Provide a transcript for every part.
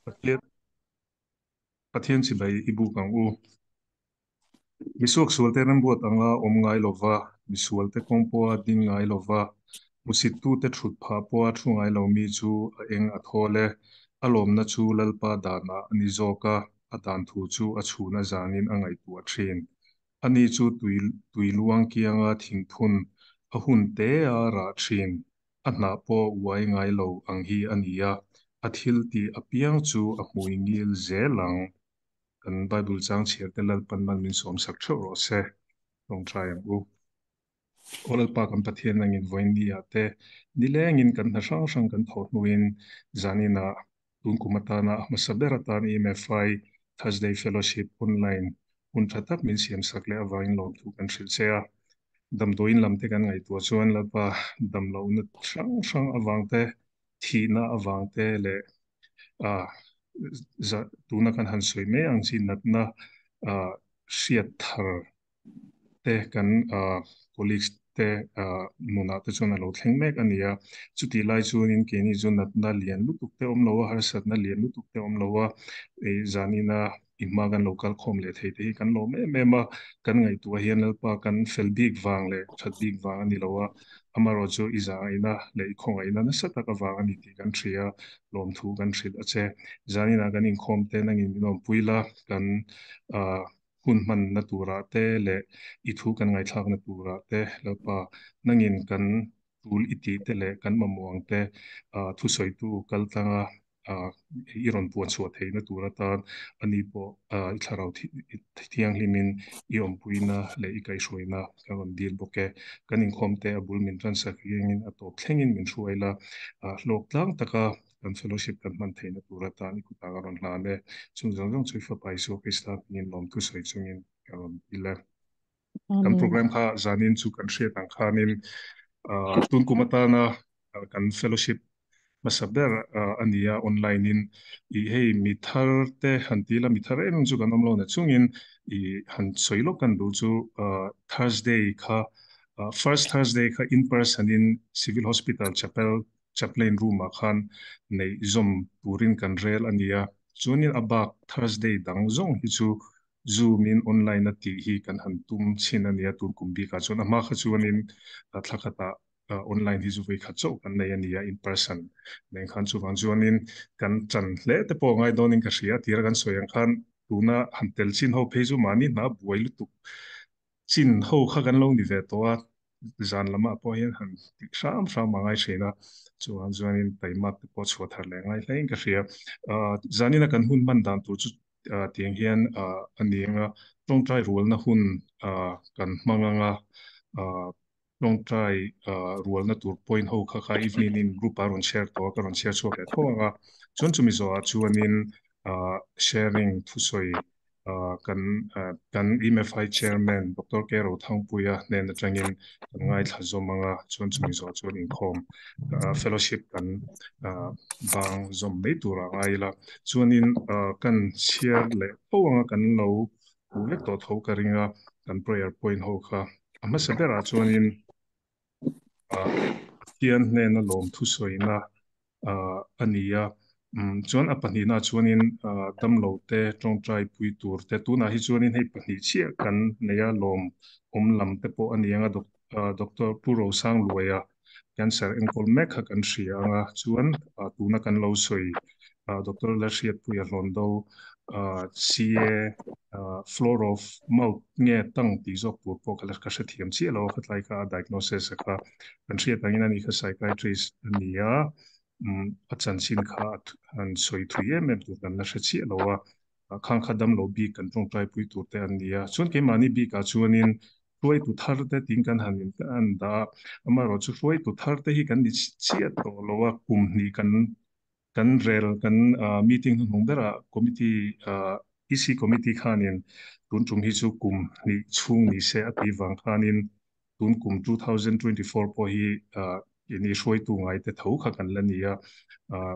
Pathian Pathian chibai i buk ang u. Misuaksualte remruat anga awm ngai lova, misualte kawng pawha ding ngai lova, hmusittute thut phah pawha thu ngai lo mi chu a eng a thawl e. A lawmna chu Lalpa danah a ni zawk a, a dan thu chu a chhun a zanin a ngaihtuah thin. Ani chu tui tui luang kianga thingphun a hun te a rah thin. A hnah pawh uai ngai lo ang hi a ni a, a thil tih apiang chu a hmui ngil zel ang. Kan Bible chang chhiar te Lalpan man min sawm sak theuh rawh se. Tawngtai ang u. Aw Lalpa kan Pathian nangin vawiin ni ah te nilengin kan hna hrang hrang kan thawh hnuin zaninah tun kum atana a hmasa ber atan EMFI Thursday Fellowship Online hun tha tak min siam sak leh avangin lawmthu kan hrilh che a. Damdawiin lam te kan ngaihtuah chuan Lalpa damlohna hrang hrang avang te, thihna avang te leh tuna kan han sawi mai ang chi natna hriat thar te kan colleagues te nunah te chuan a lo thleng mek a ni a. Chutih lai chuanin keini chu natna lian lutuk te awm lo a, harsatna lian lutuk te awm lo a, zanina i hma kan lo kal khawm leh thei te hi kan lawm em em a. Kan ngaihtuah hian Lalpa kan fel bik vang leh that bik vang a ni lo a, amaherawhchu i zaina leh i khawngaihna nasa tak avang a ni tih kan hria, lawmthu kan hrilh a che. Zanina kan inkhawm te nangin min awmpui la, kan hun hmanna turah te leh i thu kan ngaihthlakna turah te Lalpa nangin kan tul i tih te leh kan mamawh ang te thusawitu kal tlanga i rawn puan chhuah theihna tur atan ani pawh i thlarau thianghlimin i awmpuina leh i kaihhruaina kan rawn dil bawk e. Kan inkhawm te a bul min tansak ringin a tawp thlengin min hruai la, hlawk tlang taka kan fellowship kan hman theihna tur atan i kutah ka rawn hlan e. Chung zawng zawng chu i Fapa Isua Krista hmingin lawmthu sawi chungin ka rawn dil e. Kan program kha zanin chu kan hriat ang khanin tun kum atana kan fellowship hmasa ber a ni a online in i hei mi thar te han ti la mi thar em em chu kan awm lo na chungin i han sawi lawk kan duh chu Thursday kha first Thursday kha in person in Civil Hospital Chapel Chaplain room ah khan neih zawm turin kan rel a nia. Chuanin a bak Thursday dang zawng hi chu Zoom in online a tih hi kan han tum chhin a nia tun kum bikah chuan. A hma kha chuanin thla khatah online hi chu vawi khat chauh kan nei a nia in person nen khan. Chuvang chuanin kan chan hle te pawh ngai dawnin ka hria. A tira kan sawi ang khan tuna han tel chin ho phei chu mahni hna buai lutuk chin ho kha kan lo ni ve tawh a, zan lamah pawh hian han tih hram hram a ngai thin a, chuan chuanin taimak te pawh chhuah thar leh ngai hlein ka hria. Zanina kan hun hman dan tur chu tiang hian a ni ang a, tawngtai rualna hun kan hmang ang a, tawngtai rualna tur point ho kha kha evening in group ah rawn share tawh a, ka rawn share chhuak leh tho ang a, chuan chumi zawhah chuanin sharing thusawi kan kan MFI Chairman Doctor K Rothangpuia hnen atangin kan ngaithla zawm ang a, chuan chumi zawh chuan inkhawm fellowship kan bang zawm mai tur a ngai ila. Chuanin kan chhiar leh tho anga kan lo hmuh vek tawh tho ka ring a, kan prayer point ho kha a hmasa berah chuanin Pathian hnena lawm thusawina a ni a. Chuan a pahnihna chuanin damlo te tawngtai pui tur te tunah hi chuanin hei pahnih chiah kan nei a, lawm awm lam te pawh a ni ang a, Doctor Pu Rosangluaia cancer enkawl mek kha kan hria ang a, chuan tuna kan lo sawi Doctor Lalhriatpuia Hlawndo CA floor of mouth nge tang tih zawk tur pawh ka la ka hrethiam chiah lo a, khatlai kha a diagnosis a kha kan hriat angin ani kha psychiatrist a ni a, a chanchin kha han sawi thui em em tur kan la hre chiah lo a, khang kha damlo bik kan tawngtaipui tur te an ni a, chuan keimahni bikah chuanin hruaitu thar te tiin kan han in an dah a, amaherawhchu hruaitu thar te hi kan ni chiah tawh lo a, kum hnih kan kan rel kan meeting hnuhnung berah committee EC committee khanin tun tum hi chu kum hnih chhung ni se a tih vang khanin tun kum 2024 pawh hi ini hruaitu ngai te tho kha kan la ni a,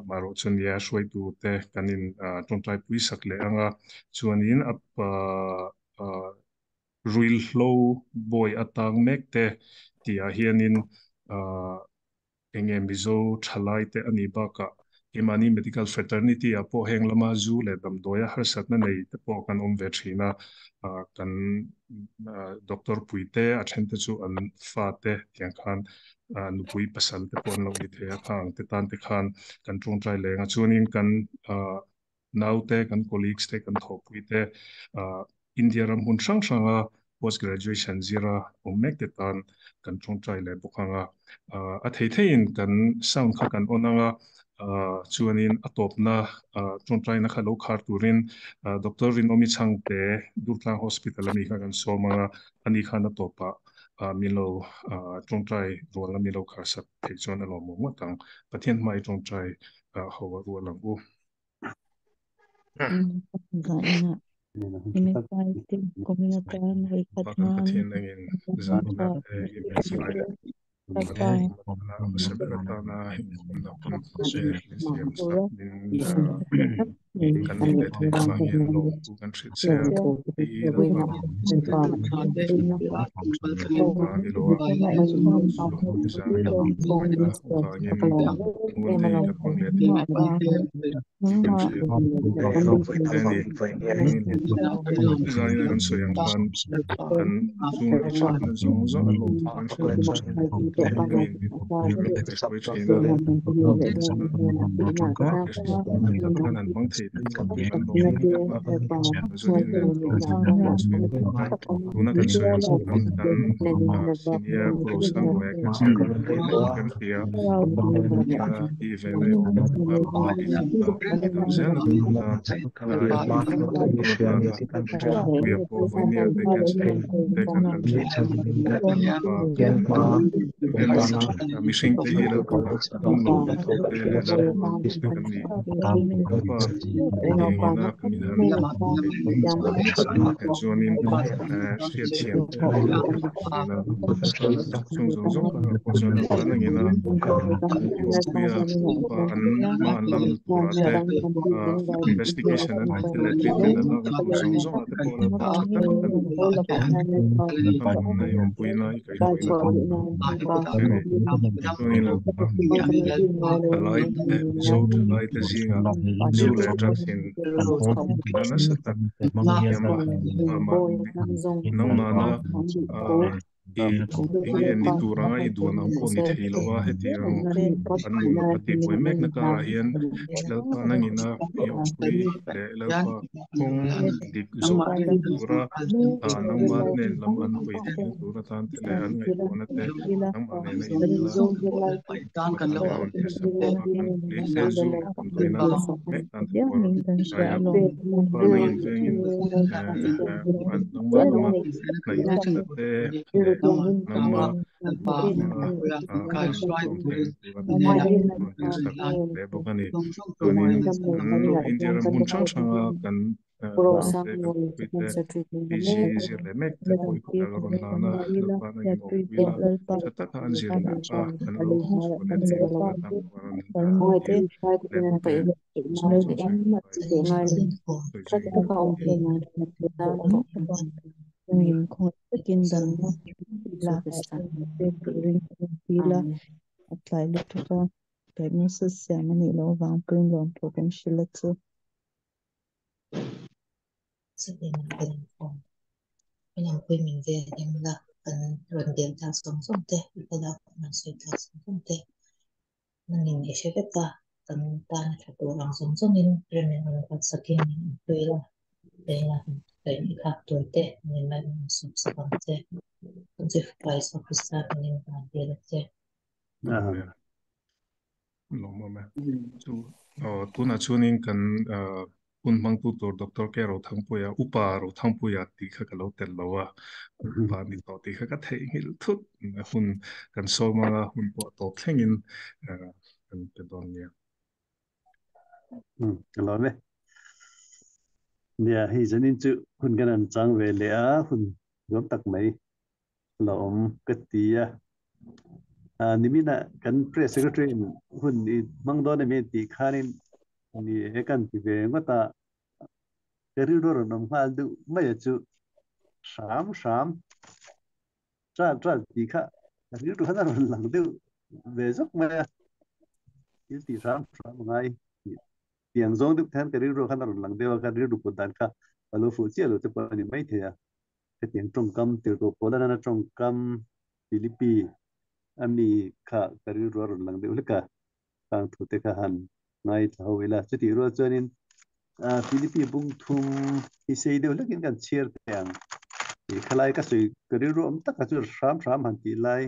marawh chu nia hruaitu te kan in tawngtai pui sak leh ang a, chuanin a ruilhlo bawi atang mek te tih ah hianin enge Mizo thalai te a nih bakah Keimahni medical fraternity ah pawh heng lama zu leh damdawia harsatna nei te pawh kan awm ve thin a, kan doctor pui te a then te chu an fa te tiang khan nupui pasal te pawh an lo ni thei a, khang ang te tan te khan kan tawngtai leng a, chuanin kan naute, kan colleagues te, kan thawhpui te India ram hmun hrang hranga post graduation zira awm mek te tan kan tawngtai leh bawk ang a. A thei theiin kan sound kha kan on ang a, chuanin a tawpna tawngtaina kha lo khar turin Doctor Rinawmi Chhangte Durtlang Hospital ami kha kan sawm ang a, ani khan a tawpah min lo tawngtai rualna min lo kharsak theih chuan a lawmawm ngawt ang. Pathian hmai tawngtai ho a rual ang u. Kan Pathian nangin zanina te i hmeichhai hmasa ber atana inkhawmna hun te min siam sak min kan nih leh theih avang hian lawmtu kan hrilh che a, hei hi Lalpa Lalpa ni lo a, zan vangin Monday kan hmang leh thei tih kan hria hle a ni. Zaina kan sawi ang khan kan chunga i thatna zawng zawng a lawm thu kan hrilh che a ni. Min hruai thin a, khan han hmang thei te chu kan lawm em em a, chuanin lawm thu kan sawi tuna kan sawi ang khan kan senior Pu Rosangluaia cancer mek kan hria a tih ve leh dam zel na tur atan Puia pawh vawinia te cancer te kan han hria mihring te hi Lalpa dam lo te leh Lalpa te kan ni Lalpa engina kan inhan theih chuanin hriatthiam te a thin a chung zawng zawng karah pawh chuan Lalpa nangina Puia pa an hma an lakna turah te investigation an thil leh treatment an lakna tur zawng zawngah te pawh Lalpa tha tak an nei awmpuina i kaihhruaina te a ni. Chuanin Lalpa thalai te Mizo thalai te zingah zu leh drugs in na nasa tak siam a, nangmahna I enge ni tur anga i duan ang pawh ni thei lo a, heti ang an nun a tihbuai mekna karah hian Lalpa nangina i awmpui leh Lalpa kawng dik zawh tura nangma hnen lam an hawi theihna tur atan te leh an ngaihtuahna te nangmah nena inmila atan te rawn hriatsak bawk a, kan lehkha zu leh damdawiina mek tan te pawh a rawn tlai a, Lalpa nangin vengin nangma lama hnaih na te leh nangma awm theihna tura te rawn hriatsak leh bawk a ni. Chuanin kan India ram hmun hrang hranga kan naute kan puite PG zir leh mek te pawh i kutah ka rawn hlan a, Lalpa nangin awmpui la, tha taka an zir leh a kan lo chhuah leh theihna tura tan pawh a rawn dil leh bawk e. Chung zawng zawng sawi Nangin i hre vek a, kan tan a tha tur ang zawng zawngin remin rawn ruatsakin min awmpui la, Vengla kain i khak tur te min mai rawn sawp sak ang che. Kan Chief Vice Officer hmingin van dil a che. Amen. Lawmawm e. Chu tunah chuanin kan Hun hmangtu tur Doctor K Rothangpuia, Upa Rothangpuia tih kha ka lo tel lo a, upa ni tawh tih kha ka theihnghilh thut. Hun kan sawm anga hun pawh a tawp thlengin kan pe dawn nia. Ka lawm e. Nia, hei zanin chu hun kan han chang ve leh a, hun nuam tak mai la awm ka ti a. Nimina kan press secretary in hun i hmang dawn em tih khanin ni e kan ti ve ngawt a, ka rilru a rawn awm nghal deuh mai a chu hram hram tral tral tih kha ka rilru khan a rawn lang deuh ve zawk mai a, thil tih hram hram a ngai. Tiang zawng deuh hian ka rilru khan a rawn lang deuh a, ka rilru put dan kha a lo fuh chiah lo te pawh a ni maithei a. Hetiang tawngkam tirhkoh pawl a nana tawngkam Philippi a mi kha ka rilru a rawn lang deuh hlek a, khang thu te kha han ngaithla ho ila. Chutih rual chuanin Philippi bung thum hi sei deuh hlekin kan chhiar teh ang. Khalai ka sawi ka rilru awm taka chu hram hram han tih lai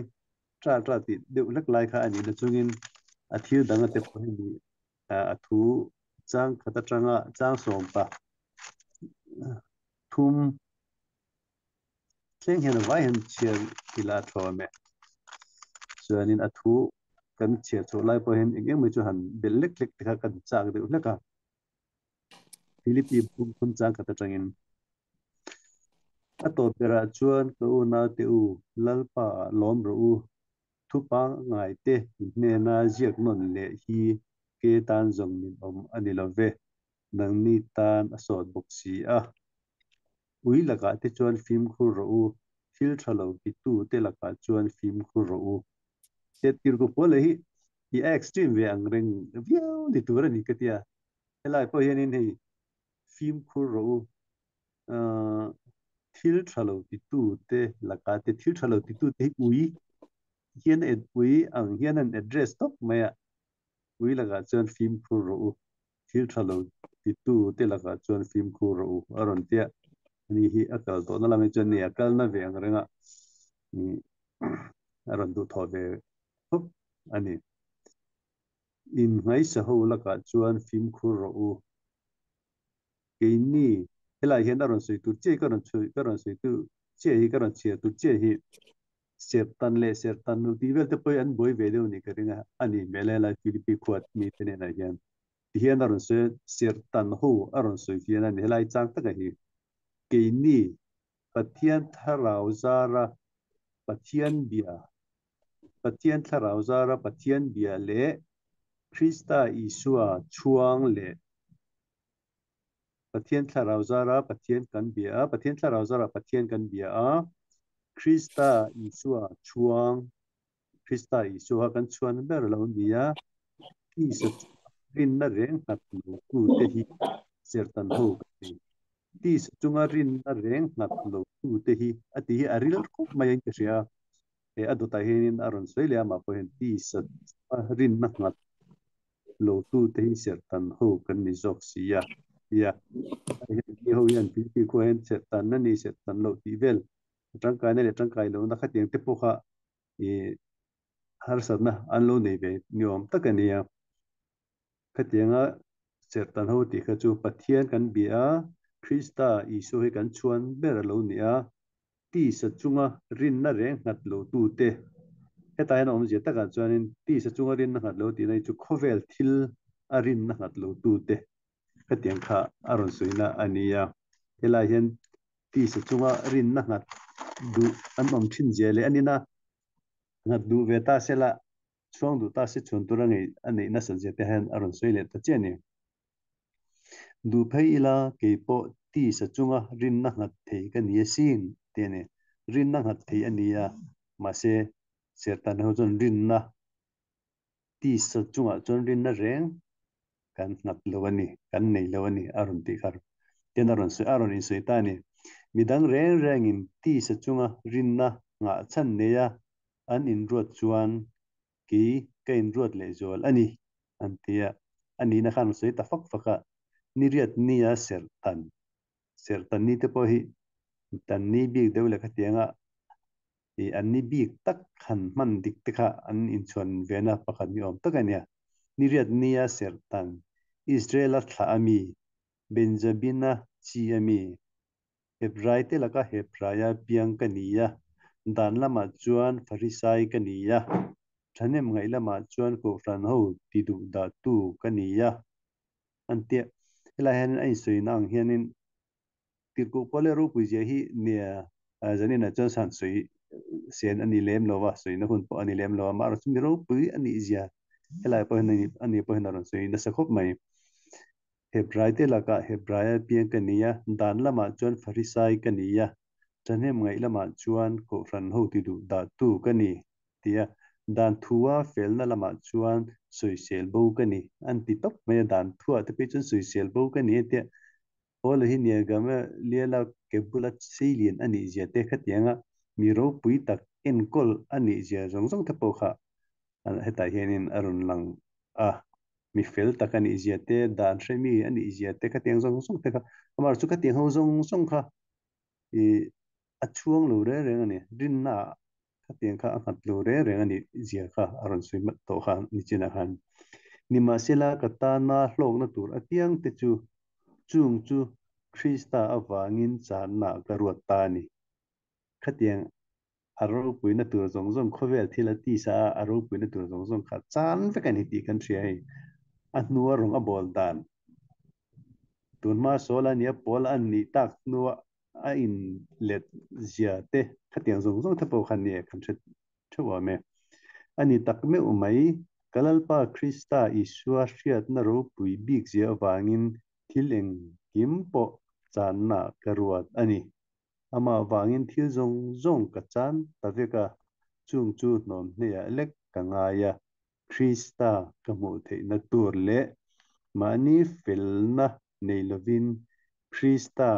tra tra tih deuh hlek lai kha a nih na chungin a thil dang ate pawh hi ni a thu chang khat atanga chang sawm pa thum thleng hian a vai hian chhiar ila a tha awm e. Chuanin a thu kan chhiar chhoh lai pawh hian eng eng mai chu han belh lek lek te kha kan chak deuh hlek a. Philippi bung thum chang khat atangin a tawp berah chuan ka u naute u Lalpa ah lawm rawh u thu pangngai te hnena ziak nawn leh hi ke tan zawng min awm a ni lo ve, nangni tan a sawt bawk si a. Ui lakah te chuan fimkhur rawh u, thil tha lo titu te lakah chuan fimkhur rawh u. Tet tirku pawl leh hi i a extreme ve ang reng viau ni tur a ni ka tia. Helai pawh hianin hei fimkhur rawh u, thil tha lo titu te lakah te thil tha lo titu te hi ui hian ui ang hian an address tawp mai a, ui lakah chuan fimkhur rawh u, thil tha lo titu te lakah chuan fimkhur rawh u a rawn tia. Ani hi a kal tawhna lamah chuan ni a kalna ve ang renga a rawn duh thawh ve khawp a ni. In ngaisa ho lakah chuan fimkhur rawh u. Keini helai hian a rawn sawi tur chiah hi ka rawn chhui ka rawn sawi tu chiah hi ka rawn chhiar tur chiah hi sertan leh sertan nu tih vel te pawh hi an buai ve deuh a nih ka ring a, a nih hmel e helai Philippi khuat mi te nenah hian tihian a rawn sawi a, sertan ho a rawn sawi fian a ni helai chang taka hi. Keini Pathian thlarau zara Pathian bia Pathian thlarau zara Pathian bia leh Krista Isua chhuang leh Pathian thlarau zara Pathian kan bia a, Pathian thlarau zara Pathian kan bia a, Krista Isua chhuang, Krista Isua kan chhuan ber lo nia, tisa chunga rinna reng nghat lo tu te hi sertan ho ka ti. Tisa chunga rinna reng nghat lo tu te hi a ti hi a ril khawp mai in ka hria. He a dawtah hianin a rawn sawi leh a, mah pawh hian tisa chunga rinna nghat lo tu te hi sertan ho kan ni zawk si a tia mi ho hian Philippi khua hian sertan na ni sertan loh tih vel tangkaina leh tangkai lohna khatiang te pawh kha ih harsatna an lo nei ve ni awm tak a nia. Khatianga sertan ho tih kha chu Pathian kan bia a, Krista Isua hi kan chhuan ber a lo ni a, tisa chunga rinna reng nghat lo tute. Hetah hian a awmzia takah chuanin tisa chunga rinna nghat lo tihna hi chu khawvel thil a rinna nghat lo tute khatiang kha a rawn sawina a ni a. Helai hian tisa chunga rinna nghat duh an awm thin zia leh a nina nghat duh ve ta sela chhuang duh ta se chhuan tur a ngei a neih nasat zia te hian a rawn sawi leh ta chiah a ni. Duh phei ila kei pawh tisa chunga rinna nghat thei ka ni asin tih a ni. Rinna nghat thei a ni a, mahse sertan ho chuan rinna tisa chungah chuan rinna reng kan nghat lo a ni, kan nei lo a ni a rawn tih kha ten a rawn sawi a rawn insawi ta a ni. Midang reng rengin tisa chunga rinna nghah chhan nei a an inruat chuan kei ka inruat leh zual a ni an ti a, a nihna khan a sawi ta fak fak a, ni riat nia serh tan, serh tan ni te pawh hi tan ni bik deuh leh khatianga ih an ni bik tak han hman dik te kha an inchhuan vena pakhat ni awm tak a nia. Ni riat nia serh tan, Israel-a thlah a mi, Benjamina chi a mi, Hebrai te laka Hebraia piang ka ni a, dan lamah chuan Farisai ka ni a, thahnem ngaih lamah chuan Kohhran ho ti duh dah tu ka ni a, an ti a. Helai hianin a insawi na ang hianin tirhkoh pawl leh ropui zia hi nia zaninah chuan san sawi sen a ni lem lo va, sawina hun pawh a ni lem lo a, mahrawh chu mi ropui a nih zia helai pawh hian a ni pawh hian a rawn sawi nasa khawp mai. Hebrai te lakah Hebraia piang ka ni a, dan lamah chuan Farisai ka ni a, thahnem ngaih lamah chuan Kohhran ho ti duh dah tu ka ni, ti a. Dan thua felna lamah chuan sawisel bo ka ni an ti tawp mai a, dan thuah te phei chuan sawisel bo ka ni a tia Paula hi nia Gamaliela ke bula seilian a nih zia te khatianga mi ropui tak enkawl a nih zia zawng zawng te pawh kha hetah hianin a rawn lang a, mi fel tak a nih zia te, dan hre mi a nih zia te khatiang zawng zawng te kha amaherawhchu chu khatiang ho zawng zawng kha ih a chhuang lo reng reng a ni, rinna ah khatiang kha a nghat lo reng reng a nih zia kha a rawn sawi mat tawh kha nichinah khan. Nimahsela ka tana hlawkna tur apiang te chu chung chu Krista avangin channa ka ruat ta a ni. Khatiang a ropuina tur zawng zawng khawvel thil a tisa a, a ropuina tur zawng zawng kha chan vek a ni tih kan hria hei. A hnua rawng a bawl dan tun hma sawl a nia pawl an nih tak hnua a in let zia te khatiang zawng zawng te pawh khan nia kan hre theuh awm e. A ni tak meuh mai, ka Lalpa Krista Isua hriatna ropui bik zia avangin thil engkim pawh channa ka ruat a ni. Amah vangin thil zawng zawng ka chan ta vek a, chung chu hnawm hneiah lek ka ngai a, Krista ka hmuh theihna tur leh mahni felna nei lovin Krista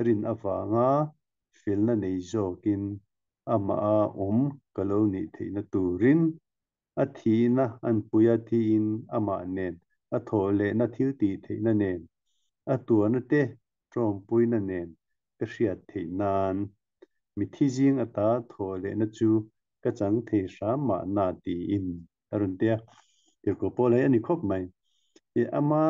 rin avanga felna nei zawkin amaha awm ka lo nih theihna turin a thihna an pui a thiin amah nen a thawh lehna thil tih theihna nen a tuarna te tawmpuina nen ka hriat theih nan mithi zing ata thawh lehna chu ka chang thei hram mahna tiin a rawn ti a. Tirhkoh pawh lei a ni khawp mai. I ama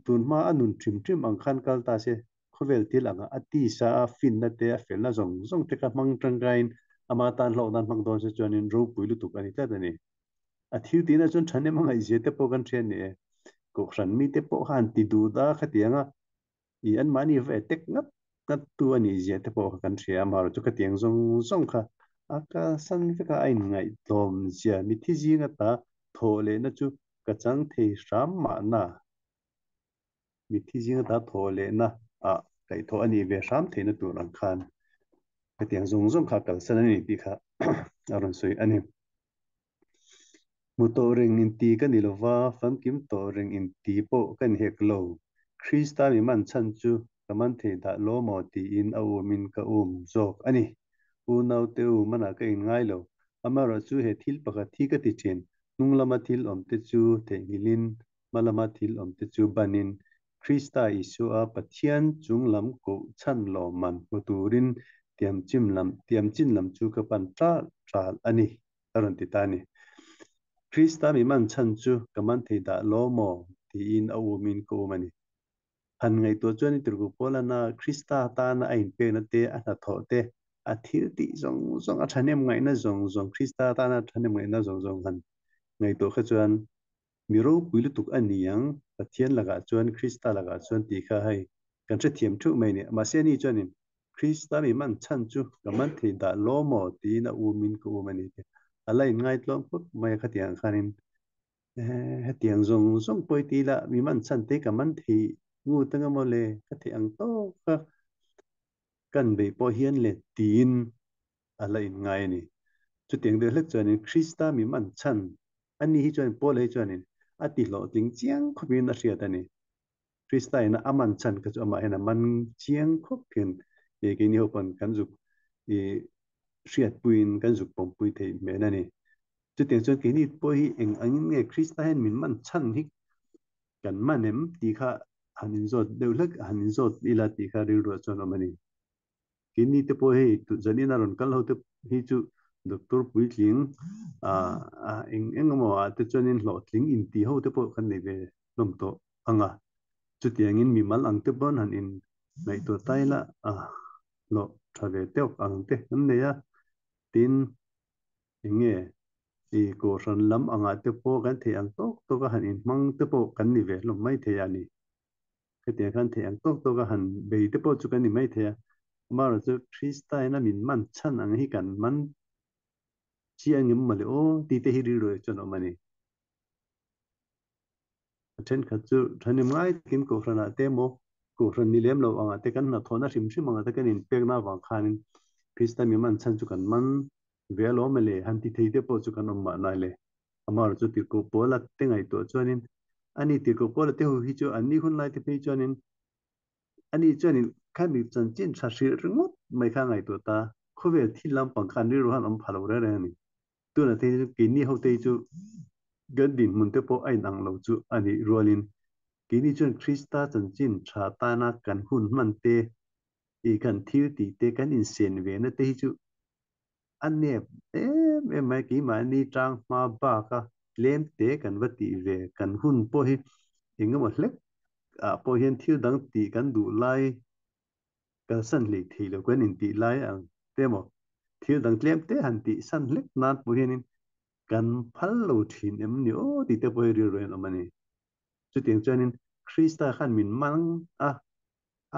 tun hma a nun ṭhim ṭhim ang khan kal ta se, khawvel thil anga a tisa a finna te a felna zawng zawng te kha hmang ṭangkaiin ama tan hlauh nan hmang dawn se chuanin ropui lutuk a ni tlat a ni. A thil tihna chuan ṭhahnem a ngaihzia te pawh kan hria ni e. Kohhran mite pawh khan ti duh da khatiang a I anmahni ve tek ngat ngat tu a nih zia te pawh kha kan hria a, amaherawhchu chu khatiang zawng zawng kha a kalsan vek a, a inngaihtlawm zia mithi zing ata thawh lehna chu ka chang thei hram mahna, mithi zing ata thawh lehna ah kaihthawh a nih ve hram theihna tur ang khan khatiang zawng zawng kha a kalsan a ni tih kha a rawn sawi a ni. Hmu tawh reng inti ka ni lova, famkim tawh reng inti pawh ka ni hek lo. Krista mi man chhan chu ka man thei dah lo maw tiin a umin ka um zawk a ni. Unaute u manah ka inngai lo. Amaherawhchu he thil pakhat hi ka ti thin, hnung lama thil awmte chu theihnghilhin, hma lama thil awmte chu banin, Krista Isua Pathian chung lam koh chhan lawmman hmu turin tiamchin lam tiamchin lam chu ka pan ṭal ṭal a ni. A rawn ti ta a ni. Krista mi man chhan chu ka man thei dah lo maw? tiin a umin ka um a ni. Han ngaihtuah chuan i tirhku Paulana Krista tana a inpekna te, a hnathawh te, a thil tih zawng zawng, a thahnem ngaihna zawng zawng, Krista tana a thahnem ngaihna zawng zawng han ngaihtuah kha chuan mi ropui lutuk a ni ang, Pathian lakah chuan, Krista lakah chuan tih kha hei kan hrethiam theuh mai a ni. Mahse ani chuanin Krista mi man chhan chu ka man thei dah lo maw tiin a umin ka um a ni tih a la inngaitluang phawt mai a, khatiang khanin hetiang zawng zawng pawi ti ila mi man chhan te ka man thei ngut anga maw le ka theih ang tawk a kan beih pawh hian le tiin a la inngai a ni. Chutiang deuh hlek chuanin Krista mi man chhan a ni hi chuan Paula hi chuanin a ti hlawhtling chiang khawpin a hriat a ni. Krista ina a man chhan kha chu amah hian a man chiang khawp hian e keini ho pawn kan zuk i hriatpuiin kan zuk pawmpui theih hmel a ni. Chutiang chuan keini pawh hi eng angin nge Krista hian min man chhan hi kan man em tih kha han inzawt deuh hlek han inzawt ila tih kha rilruah chuan awm a ni. Keini te pawh hei zanin a rawn kal ho te hi chu doctor puitling ah eng eng emaw ah te chuanin hlawhtling inti ho te pawh kan nei ve hlawm tawh ang a. Chutiangin mimal ang te pawn han in ngaihtuah ta ila a hlawh tha ve teuh ang te kan nei a. Tin, eng nge i kohhran lam angah te pawh kan theih ang tawk tawk a han inhmang te pawh kan ni ve hlawm mai thei a ni. Hetiang khan theih ang tawk tawk a han bei te pawh chu kan ni mai thei a, amaherawh chu Krista in a min man chhan ang hi kan man chiang em mawle aw tih te hi rilru ah chuan a awm a ni. A thenkhat chu thahnem ngai takin Kohhran ah te emaw Kohhran ni lem lo angah te kan hnathawhna hrim hrim angah te kan inpekna avang khanin Krista min man chhan chu kan man ve alawm mawle han ti thei te pawh chu kan awm mahna le. Amar chu tirhkoh Paula te ngaihtuah chuanin ani tirhkoh Paula te ho hi chu an ni hun lai te phei chuanin ani chuanin khami chanchin tha hrilh ringawt mai kha ngaihtuah ta khawvel thil lampang khan rilru han awm pha lo reng reng a ni. Tunah te hi chu keini ho te hi chu kan dinhmun te pawh a inang lo chu a nih rualin keini chuan Krista chanchin tha tana kan hun hman te, i kan thil tih te, kan insen ve na te hi chu a nep em em mai. Keimahni tang hma baka tlem te kan va tih ve kan hun pawh hi engemaw hlek ah pawh hian thil dang tih kan duh lai kalsan hlei thei lo kan intih lai ang te maw thil dang tlem te han tih san hlek nan pawh hianin kan phal lo thin em ni aw tih te pawh hi rilru hian awm a ni. Chutiang chuanin Krista khan min mang a,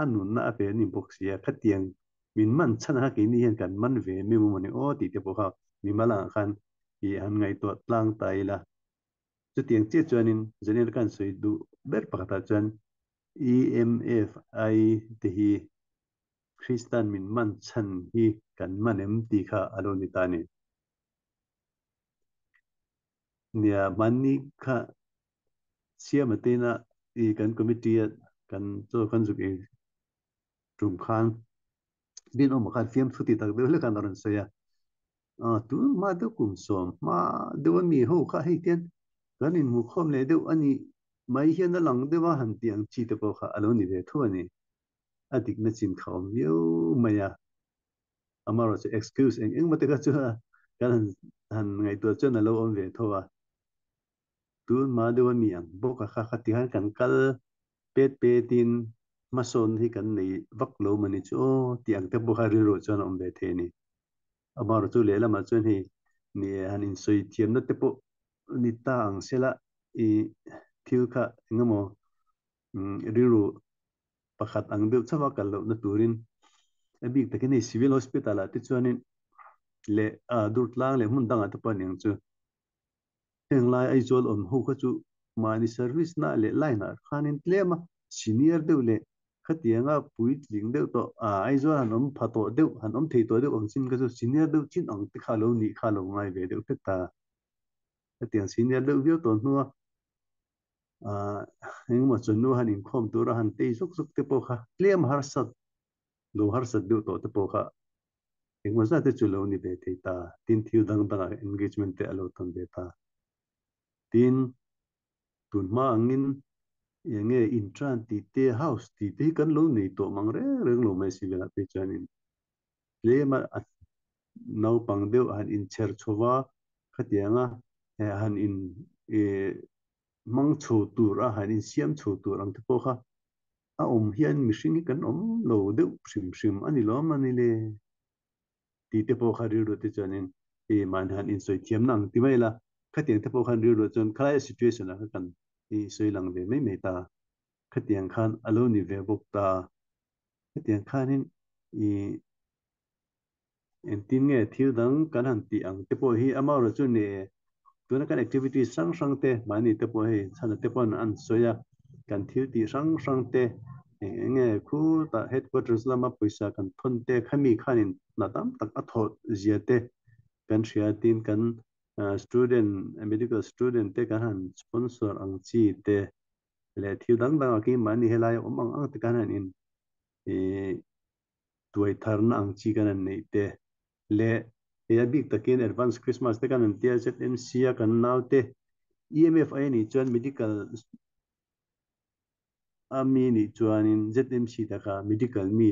a nunna a pe a ni bawk si a, khatiang min man chhan a keini hian kan man ve em emaw ni aw tih te pawh kha mimal angah khan i han ngaihtuah tlang ta ila. Chutiang chiah chuanin Zaniel khan sawi duh ber pakhatah chuan EMFI te hi Kristan min man chhan hi kan man em tih kha a lo ni ta a ni. Nia, hmanni kha siam atina i kan committee a kan chaw kan zuk ei tum khan bin awm khan fiamthu ti tak deuh hlek an a rawn sawi a. Tun hma deuh kum sawm hma deuh a mi ho kha hei tian kan inhmukhawm leh deuh a nih mai hian a lang deuh a han tih ang chi te pawh kha a lo ni ve thu a ni. A dikna chin kha awm viau mai a. Amaherawhchu excuse eng eng maw te kha chu kan han han ngaihtuah chuan a lo awm ve tho a. Tun hma deuh a mi ang bawk a kha kha ti khan kan kal pet petin hmasawn hi kan nei vak lo mawni chu aw tih ang te pawh kha rilru chuan a awm ve thei a ni. Amaherawhchu lehlamah chuan hei ni han insawi thiamna te pawh ni ta ang sela i thil kha engemaw rilru pakhat ang deuh chauha kal lohna turin a bik takin hei Civil Hospital ah te chuanin leh Durtlang leh hmun dangah te pawh a ni ang chu. Heng lai Aizawl awm ho kha chu mahni service na leh line ah khanin tlem a senior deuh leh khatianga puitling deuh tawh Aizawl han awm pha tawh deuh han awm thei tawh deuh ang chin kha chu senior deuh chin ang te kha lo nih kha lo ngai ve deuh hret ta. Khatiang senior deuh viau tawh hnua engemaw chawhnu han inkhawm tura han tei zuk zuk te pawh kha tlem harsat lo harsat deuh tawh te pawh kha Engmaw zat te chu lo ni ve thei ta, tin thil dang dangah engagement te a lo tam ve ta. Tin, tun hma angin eng nge intran tih te, house tih te hi kan lo nei tawh mang reng reng lo mai si velah phei chuanin tlem a naupang deuh han inchher chho va, khatianga han in hmang chho tur a, han insiam chho tur ang te pawh kha A awm hian mihring hi kan awm lo deuh hrim hrim a ni lawm a ni le tih te pawh kha rilru te chuanin i mahni han insawi thiamna ang ti mai la, khatiang te pawh khan rilru chuan khalai situation ah kha kan i sawi lang ve mai mai ta, khatiang khan a lo ni ve bawk ta, khatiang khanin i Engtin nge thil dang kan han tih ang te pawh hi amaherawh chu ni tuna kan activities hrang hrang te mahni te pawh hei chhana te paw'n an sawi a, kan thil tih hrang hrang te eng eng nge khutah headquarters lama pawisa kan thawn te khami khanin hna tam tak a thawh zia te kan hria tin kan student medical student te kan han sponsor ang chi te leh thil dang dangah khi mahni helai awm ang ang te kan han in ih tuai tharna ang chi kan han neih te leh hei a bik takin advance Christmas te kan han tia ZMC a kan naute EMFI nih chuan medical a mi nih chuanin ZMC ta kha medical mi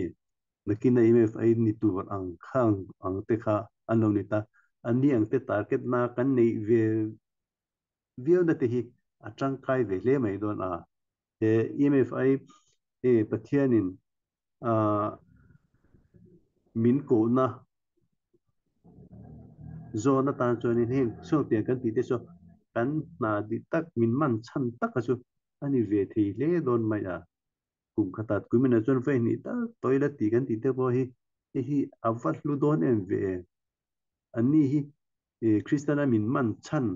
nakin a EMFI ni tur ang khang ang te kha an lo ni ta an ni ang te target na kan neih ve viau na te hi a tangkai ve hle mai dawn a he EMFI Pathianin min kohna zawn atan chuanin heng chhuak kan tih te chu kan hna dik tak min man chhan taka chu a ni ve thei hle dawn mai a. Kum khatat kumin ah chuan vawi hnih tal toilet tih kan tih te pawh hi hei hi a va hlu dawn em ve. Anni hi Kristian a min man chhan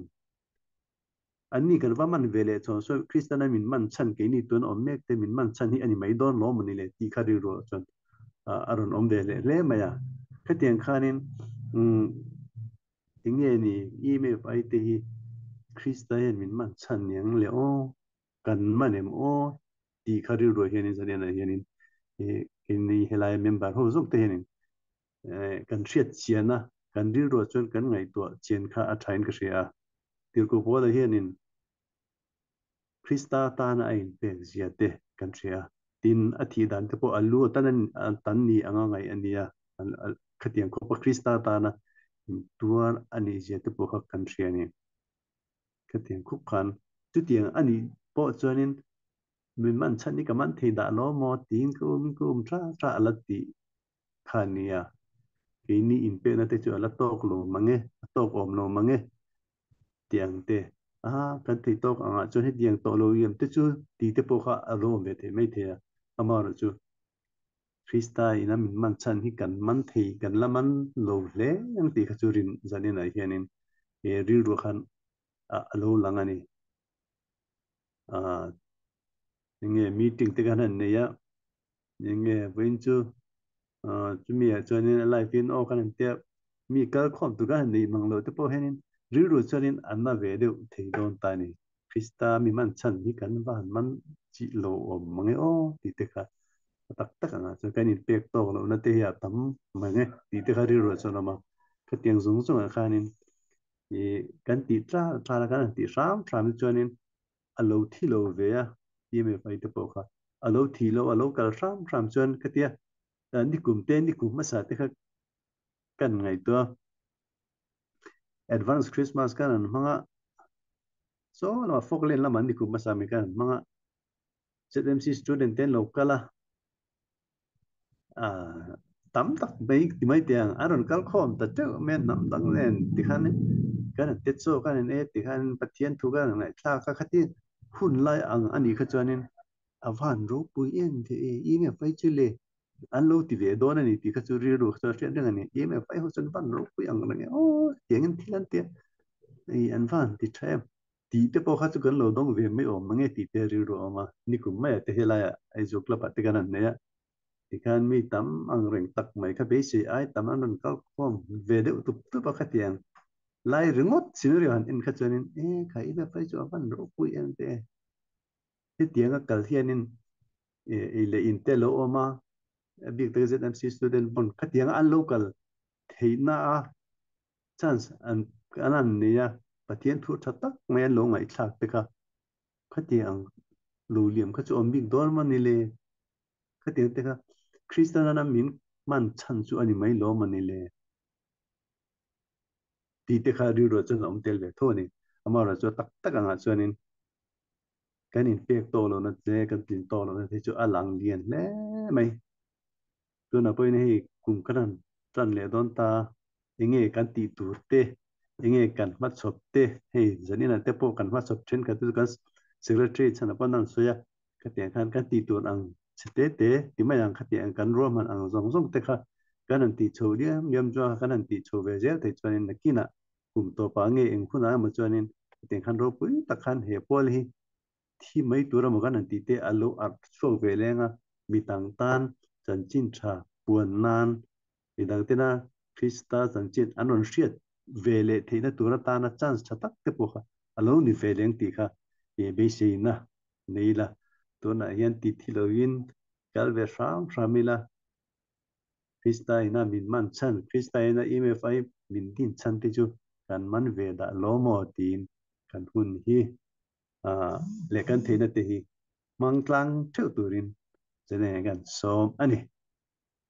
Anni kan va man ve leh chuan sawi Kristiana min man chhan keini tun awm mek te min man chhan hi a ni mai dawn lawm a ni le tih kha rilru ah chuan a rawn awm ve leh hle mai a. Hetiang khanin enge ni email ai te hi Krista hian min man chhan niang le aw, kan man em aw tih kha rilruah hianin zanin ah hianin keini helai member ho zawk te hianin kan hriat chian a, kan rilruah chuan kan ngaihtuah chian kha a thain ka hria a. Tirhkoh Paula hianin Krista tana a inpek zia te kan hria a, tin a thih dan te pawh a lu atan a tan ni anga ngaih a nia, khatiang khawpa Krista tana intuar a nih zia te pawh kha kan hria a ni. Khatiang khup khan chutiang a nih pawh chuanin min man chhan hi ka man thei dah lo maw tiin ka um ka um tha tha a la tih kha a nia. Keini inpekna te chu a la tawk lo mang e, a tawk awm lo mang e tiang te a kan thei tawk angah chuan hetiang tawh lo iam te chu tih te pawh kha a lo awm ve thei mai thei a, amaherawh chu Krista ina min man chhan hi kan man thei kan la man lo hle ang tih kha chu rin zaninah hianin he rilru khan a lo lang a ni. Enge meeting te khan han nei a, enge vawiin chu chumi ah chuanin a live in aw khan an tia mi kal khawm tur khan han nei mang loh te pawh hianin rilru chuanin an na ve deuh thei dawn ta a ni. Krista mi man chhan hi kan va han man chih lo awm mang e aw tih te kha a tak tak angah chuan kan inpek tawk lohna te hi a tam mang e tih te kha rilru ah chuan a awm a. Khatiang zawng zawngah khanin ih kan tih tlar tlar a kan han tih hram hram hi chuanin a lo thi lo ve a EMFI te pawh kha a lo thi lo a lo kal hram hram chuan khatia nikum te nikum hmasa te kha kan ngaihtuah a advance Christmas khan an hmang a saw lamah Falkland lamah nikum hmasa mi khan an hmang a ZMC student te an lo kal a tam tak mai ti mai teh ang an rawn kal khawm ta teuh mai a hnam dang nen tikhan kan han tet zawk a ni e tikhan Pathian thu khan an ngaihthlak a khati hun lai ang a nih kha chuanin a van ropui em ve e i nge fai chu le an lo ti ve dawn a ni tih kha chu rilru kha chu a hriat reng a ni i nge fai ho chuan van ropui ang reng e aw tiangin thil an ti a an van ti tha em. Tih te pawh kha chu kan lo dawng ve mai awm mange tih te rilru a awm a, nikum maiah te helaiah Aizawl Club ah te kan han nei a, tikhan mi tam ang reng tak mai kha beisei ai tam an rawn kal khawm ve deuh tup tup a khatiang lai ringawt scenario han en kha chuanin e kha i va phei chu a van ropui em te hetianga kal hianin ei leh in te lo awm a, a bik tak ZMC student pawn khatianga an lo kal theihna a chance an an an nei a, Pathian thu tha tak mai an lo ngaihthlak te kha khatiang lo liam kha chu awm bik dawn maw ni le? Khatiang te kha Kristian nana min hman chhan chu a ni mai lo maw ni le? Tih te kha rilruah chuan a awm tel ve tho a ni. Amaherawhchu a tak tak angah chuanin kan inpek tawk lohna che, kan tlin tawk lohna te chu a lang lian hle mai. Tunah pawhin hei kum kan han tan leh dawn ta, enge kan tih tur te, enge kan hmachhawp te, hei zaninah te pawh kan hmachhawp thenkhat te chu kan secretary chhanah pawh an rawn sawi a, khatiang khan kan tih tur ang chhe te te ti mai ang khatiang kan ruahman ang zawng zawng te kha kan han tih chho liam liam chuan kan han tih chho ve zel theih chuanin nakinah kum tawpah nge eng hunah emaw chuanin khatiang khan ropui tak khan he pawl hi thi mai tur emaw kan han tih te a lo arh chhuak ve leng a, mi dang tan chanchin tha puan nan, mi dang tena Krista chanchin an rawn hriat ve leh theihna tur atana chance tha tak te pawh kha a lo ni ve leng tih kha beiseina nei ila, tunah hian ti thi loin kal ve hram hram ila, Krista ina min man chhan, Krista ina MFI min din chhan te chu kan man ve dah lo maw tiin kan hun hi leh kan theihna te hi hmang tlang theuh turin zan eng kan sawm a ni.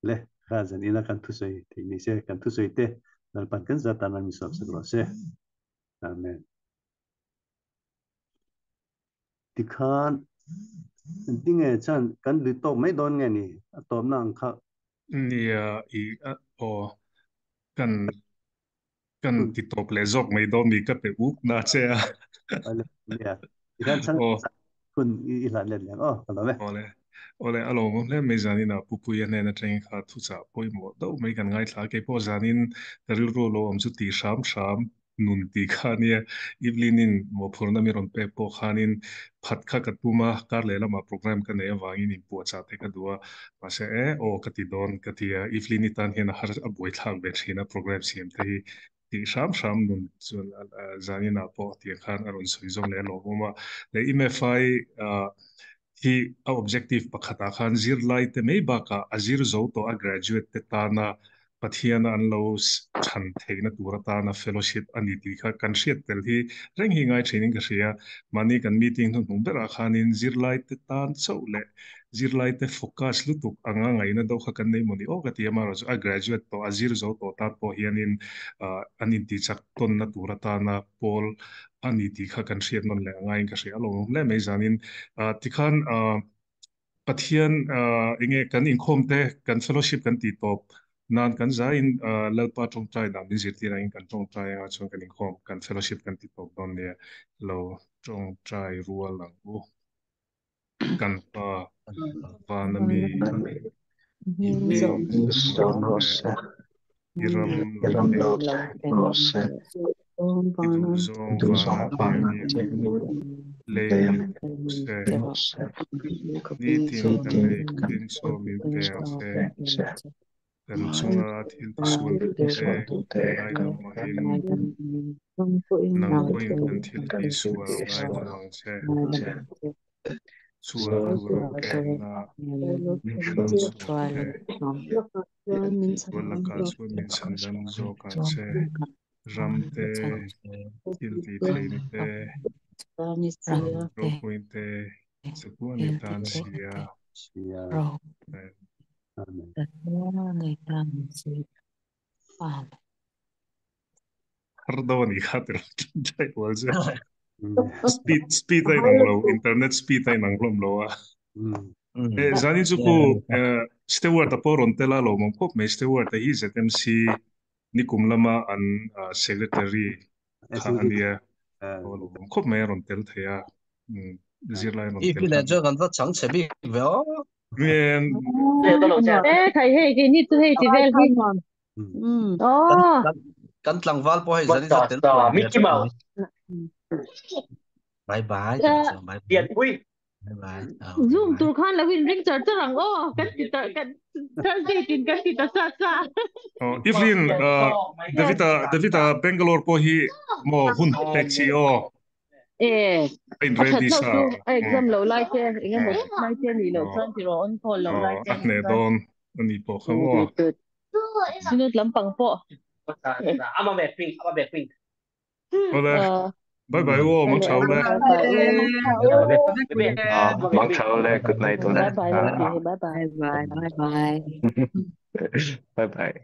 Le kha zan ina kan thusawi theih ni se, kan thusawi te Lalpan kan zat tan a mi sawm sak rawh se. Amen. Tikhan tinge chan kan lui tawk mai dawn nge ni a tawpna ang kha. Nia i aw kan Kan ti tawp leh zawk mai dawn mi ka pe uk na che a. Nia, i khan chhan Aw. hun i hlan let leng aw, ka lawm e. Awle, awle a lawmawm hle mai zanin ah Pupuia hnen atangin kha thuchah pawimawh deuh mai kan ngaithla a, keipawh zanin ka rilru lo awm chu ti hram hram nun tih kha ania, Evelyn in mawhphurhna mi rawn pek pawh khanin phat kha ka tum a, kar leh lamah program ka neih avangin inpuahchah te ka duh a, mahse e aw ka ti dawn ka ti a, Evelyn i tan hian a har a buaithlak ve thin a program siam te hi. Ti hram hram nun chuan zanin ah pawh tiang khan a rawn sawi zawm leh a lawmawm a. Leh MFI hi a objective pakhat ah khan zirlai te mai bakah a zir zo tawh a graduate te tana Pathian a an lo chhan theihna tur atana fellowship a ni tih kha kan hriat tel hi reng hi ngai thin in ka hria. Mahni kan meeting hnuhnung berah khanin zirlai te tan chauh leh Zirlai te focus lutuk anga ngaihna deuh kha kan nei maw ni aw ka ti a, amaherawhchu a graduate tawh, a zir zo tawh tan pawh hianin an intihchak tawnna tur atana pawl a ni tih kha kan hriat nawn leh a ngaiin ka hria a lawmawm hle mai zanin. Tikhan Pathian enge kan inkhawm te, kan fellowship kan tih tawp nan kan zaiin Lalpa tawngtai dan min zirtir angin kan tawngtai anga chuan kan inkhawm, kan fellowship kan ti tawp dawn nia, lo tawngtai rual ang u. Kan pa vana mi hming zawm rawh se, i ram lo thleng rawh se, i duh zawng vana tiangin lei ni bawk se, nitin kan ei thin chaw min pe ang che, kan chunga thil tisualtute kan ngaidam angin nang pawhin kan thil tihsual ngaidam ang che. Sual tura tlemna min chhuak te, sual lakah chuan min chhandam zawk ang che. Ram te, thil tih theihna te, ropuina te, chatuan i tan si a. Amen. Har do ani kha tir chai wal che. Speed speed ai nang lo internet speed ai nang hlom lo a. E zani chu ku Stewart a pawh rawn tel a lo mawm khawp mai Stewart a hi ZMC nikum lama an secretary kha ania aw lo mawm khawp mai a rawn tel thei a. Zirlai rawn tel kha. Chu kan va chang che bik ve aw. Ngen. E thai hei ke ni chu hei ti vel hi. Kan kan tlangval pawh hei zan in tel tuan Mickey Mouse. Bye bye. Bye bye. Bye bye. Zoom tur khan lo in ring char char ang aw kan ti ta kan Thursday tin kan ti ta sa sa. Oh, Evelyn, Davida Davida Bangalore pawh hi maw hun pek chi aw. E In a ready that lo sa. chu a exam lo lai te eng emaw lai te ni lo chuan ti rawh on call lo lai Oh, te a hne dawn ani pawh kha maw. Sinut lampang pawh. Awle, bye bye aw, mang tha ule. Mang tha ule, good night ule. Bye bye, bye bye. Bye bye. Bye bye. Bye bye.